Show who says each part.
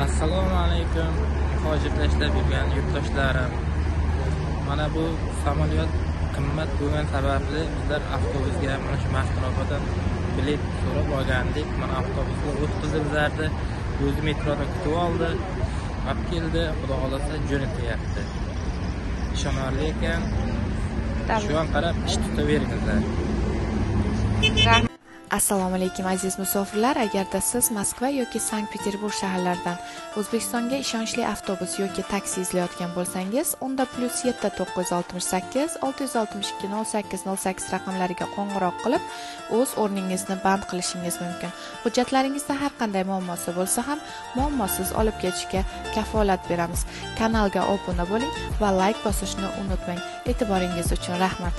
Speaker 1: Assalomu alaykum, muhojirda ishlab yurgan yurtdoshlarim. Mana bu samolyot qimmat bo'lgani sababli bizlar avtobusga mana shu Mashtarofadan bilet so'rab olgandik. Mana avtobusga o'tkazdi bizlarni. O'zi metroda kutib oldi, olib keldi. Xudo xohlasa jo'natyapti. Ishonarli ekan. Shu ham qarab ish tutaveringizlar.
Speaker 2: Assalomu alaykum aziz musofirlar. Agarda siz Moskva yoki Sankt-Peterburg shaharlaridan O'zbekistonga ishonchli avtobus yoki taksi izlayotgan bo'lsangiz, onda +7 968 662 08 08 raqamlariga qo'ng'iroq qilib, o'z o'rningizni band qilishingiz mumkin. Hujjatlaringizda har qanday muammosi bo'lsa ham, muammosiz olib ketishga kafolat beramiz. Kanalga obuna bo'ling va like bosishni unutmang. E'tiboringiz uchun rahmat.